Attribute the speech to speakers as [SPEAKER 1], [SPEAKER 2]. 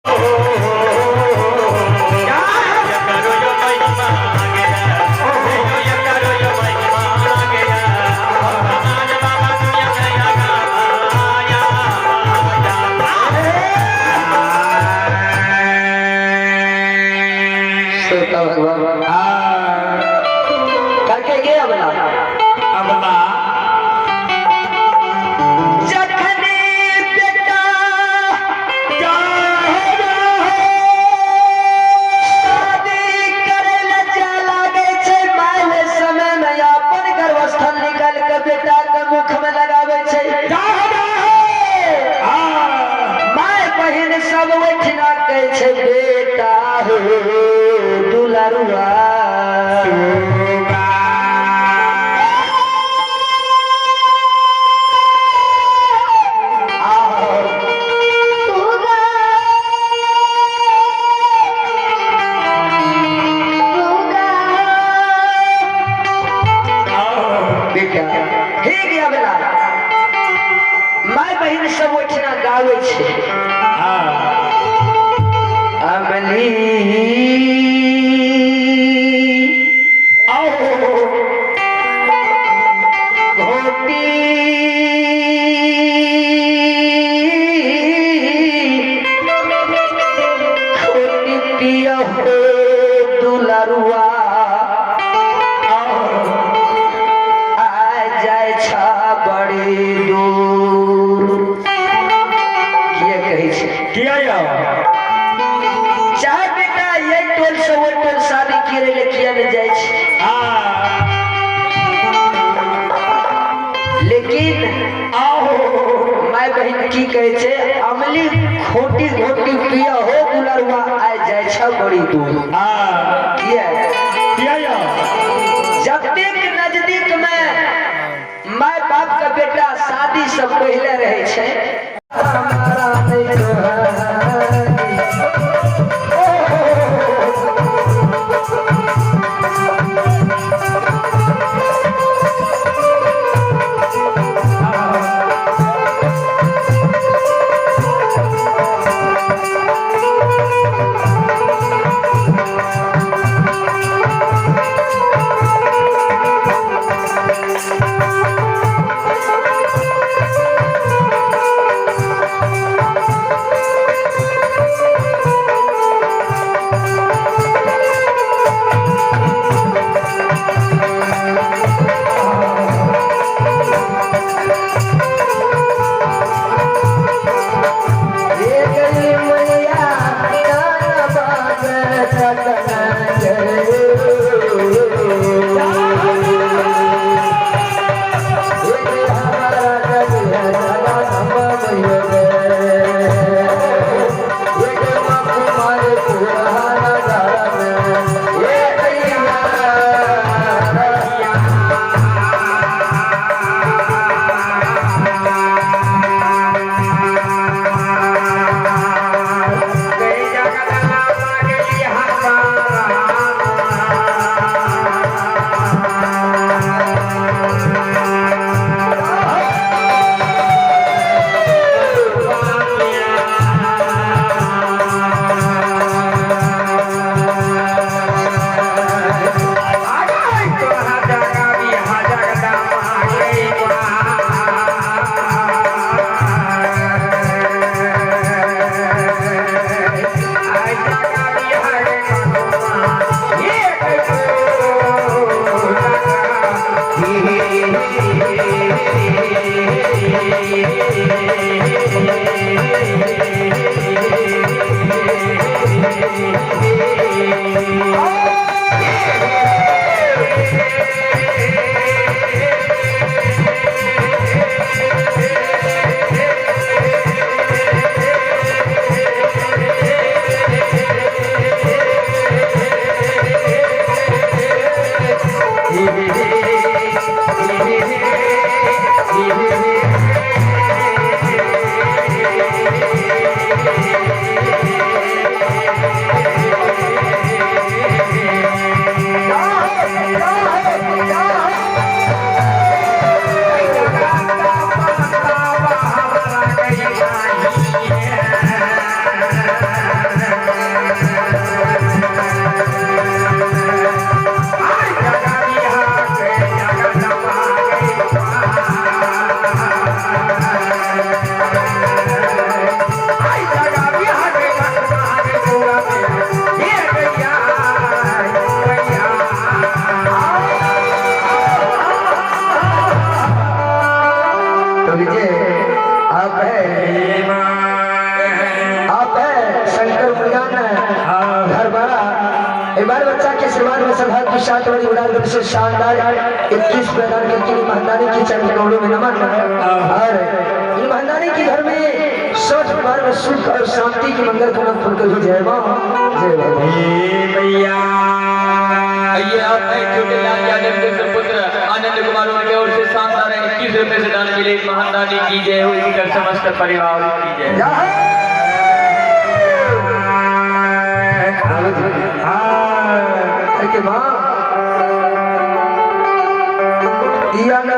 [SPEAKER 1] श्रोता भगवान करके गे अबला
[SPEAKER 2] अबला
[SPEAKER 1] जखनी बेटा शादी करे ले जाय लागै छै, माय ओहि समय में अपन गर्भस्थल निकाल के बेटा के मुख में लगाबै छै। माय बहिन सब ओहिठिना कहै छै, बेटा हो दुलरुआ। बेटा हे गया बेला माय बहिन सब ओहिठिना गाबै छै। अमली घोटी खोटी पिया हो दुलरुआ, आ जाय छ बड़ी दूर। किया कहै छै?
[SPEAKER 2] किया यौ?
[SPEAKER 1] चाहे बेटा ये टोल से ओहि टोल शादी करे ले किया ने जाइ छै, लेकिन माय बहिन की कहै छै, अमली खोटी घोटी पिया हो दुलरुआ, आ जाय छ बड़ी दूर। किया?
[SPEAKER 2] किया यौ?
[SPEAKER 1] जतेक नजदीक में माय बाप का बेटा शादी से पहले रहे छै। एक बार बच्चा के आशीर्वाद में सभा की सात बड़ी उड़ान से शानदार 21 प्रदान करके महंदानी की चरण कमलों में नमन। और इन महंदानी के घर में 60 बार में सुख और शांति की मंगल कामना फुलकर भी जय मां जय बाबा।
[SPEAKER 2] भैया
[SPEAKER 3] आइए आप भाई छोटे लाल यादव के सुपुत्र आनंद कुमार उनके ओर से शानदार 21 रुपए से दान मिले। महादानी की जय हो, इसका समस्त परिवार की जय।
[SPEAKER 1] के मां दिया न